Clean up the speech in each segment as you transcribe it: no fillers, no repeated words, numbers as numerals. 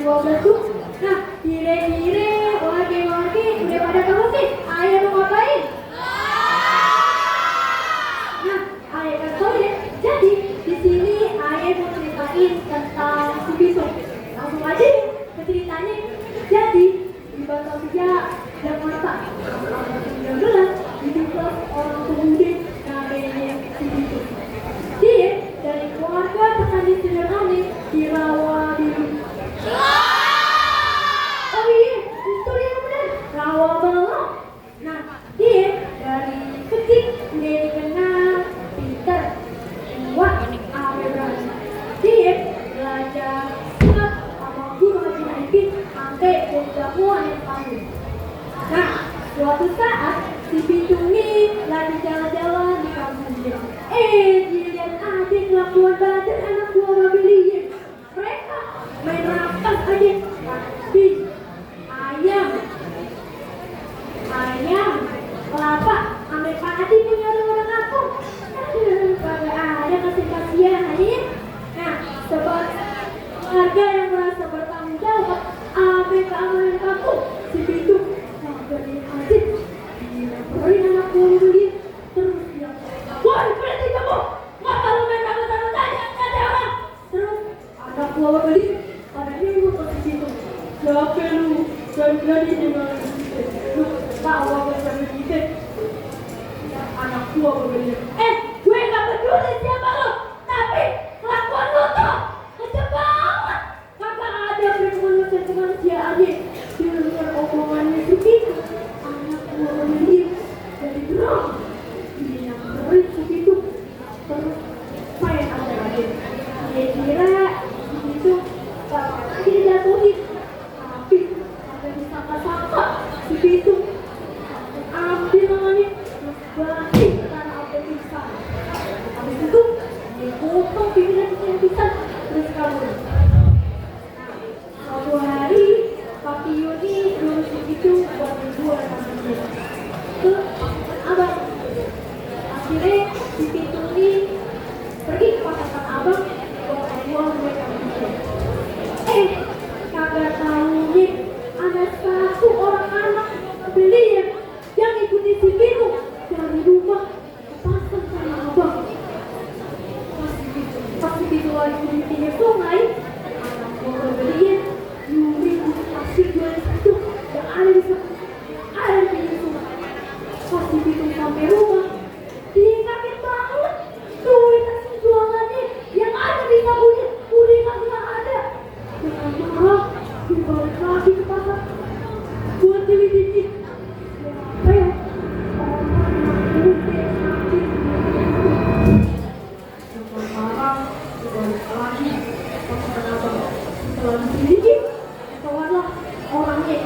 12 tuh. Nah, hire-hire, wage-wage, udah pada kamu sih? Ayah mau ngapain? Nah, ayah kasih tau ya. Jadi di sini ayah mau ceritain tentang si Bisu. Langsung aja ke ceritanya. Jadi di Batavia Jakarta tahun 19 hiduplah orang pemuda namanya si Bisu. Dia dari keluarga petani sederhana di Rawa Biru. Oh iya, itu yang benar, Rawa Belong. Nah, dia dari kecil dia dikenal pintar, kuat, awet berani. Dia belajar silat sama guru Haji Naifin sampai jadi jagoan yang paling. Nah, suatu saat si Bisu ini lagi jalan-jalan di kampungnya. Dilihat aja kelakuan badan anak buah mobilnya. Mereka main rapat aja. Tapi ayam, kelapa, ambil padi punya orang kampung. Kagak ada kasih kasihan aja ya. Nah, sebab warga yang merasa bertanggung jawab ambil keamanan kampung, si Bisu kagak dikasih. Dilaporin anak buah mobilnya. Terus dia, woi berhenti kamu, ngapa lu main rambut-rambut aja, nggak ada orang. Terus anak buah beli, pada minggu ke situ. Siapa lu? Jadi dengan lu tahu apa yang kita? Anak buah beli. Gue nggak peduli siapa lu, tapi kelakuan lu tuh kejam banget. Kagak ada bermanusia kemanusiaannya. Di luar omongannya segitu, anak buah beli jadi drone. Dia ngeri segitu. Terus main apa lagi? Dia kira itu bakal dijatuhin. Tapi ada disangka-sangka si Bisu ambil tangannya terus balik ke tanah apa pisang. Habis itu dia potong pipiran pisang terus kabur. Suatu hari Papi Yuni dulu si Bisu buat dijual sama dia ke abang. Akhirnya si Bisu ini pergi ke pasar Tanah Abang buat jual mereka berdua. Kagak tahunya ada satu orang anak beli yang ikuti si Bisu dari rumah ke pasar Tanah Abang. Pas si Bisu lagi di pinggir sungai, anak buah belinya nyuri pasir jual itu yang ada di pinggir sungai. Pas si Bisu sampai rumah, dia kaget banget. Duit hasil jualannya yang ada di tabungnya udah kagak ada. Dengan marah, dia balik lagi ke pasar buat dikit. Siapa ya? Orang yang udah sakit. Dengan marah, dia balik lagi ke pasar Abang. Setelah diselidiki, ketahuanlah orangnya.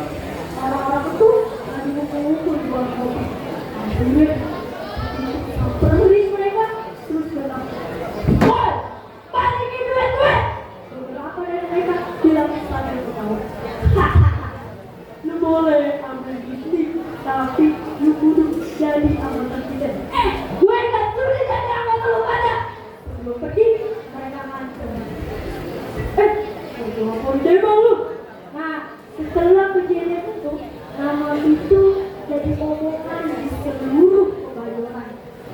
Orang-orang itu lagi ngumpul di bawah kopi. Akhirnya samperin mereka terus bilang, woi, balikin duit gue. Beberapa dari mereka bilang sambil ketawa. Lu boleh ambil gini, tapi lu kudu jadi anggota kita. Gue gak sudi jadi anggota lu pada. Sebelum pergi, mereka ngancam. Mau lapor demo lu. Nah, setelah kejadian itu, nama itu jadi omongan di seluruh Kebayoran.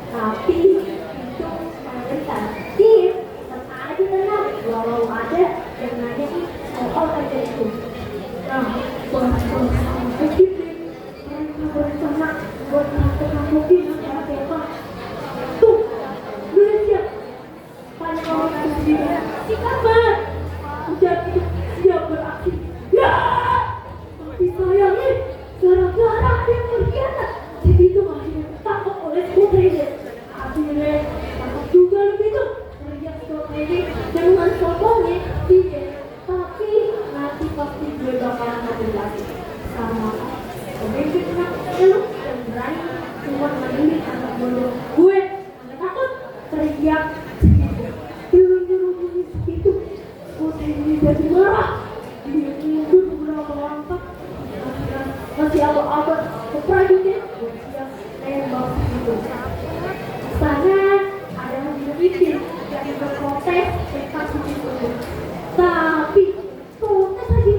Tapi itu mayoritas tim tetap aja tenang walau ada yang nanya soal aja itu. Nah, bahkan sampai gitu mereka berencana buat nakut-nakutin siapa. Tuh, lu lihat banyak orang yang sendiri si kamar udah siap beraksi. Ya, tapi sayangnya gara-gara ada yang berkhianat, si Bisu akhirnya ketangkep oleh Putri. Akhirnya tangkap juga lu Bisu. Teriak Putri dengan sombongnya dia. Tapi nanti pasti gue bakalan ngadil lagi sama pemimpin anak lu yang berani cuma ngadilin anak bodoh gue. Nggak takut teriak si Bisu. Nyuruh-nyuruh si Bisu. Putri ini jadi marah. Dia mundur beberapa langkah. Masih abad-abad ke prajurit buat siap tembak gitu. Sana ada Haji Naifin yang berprotes tentang itu. Tapi protes Haji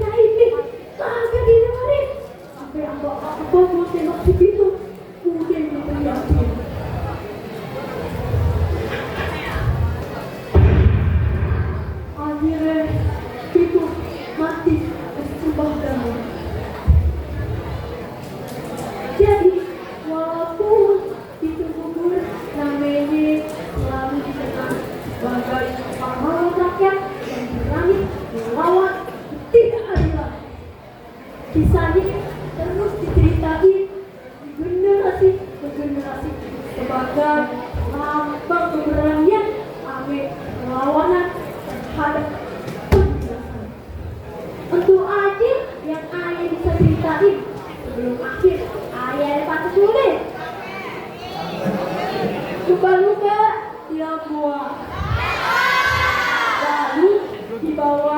Untuk aja yang ayah bisa ceritain sebelum akhir ayah dapat tulis. Luka-luka di buah, lalu dibawa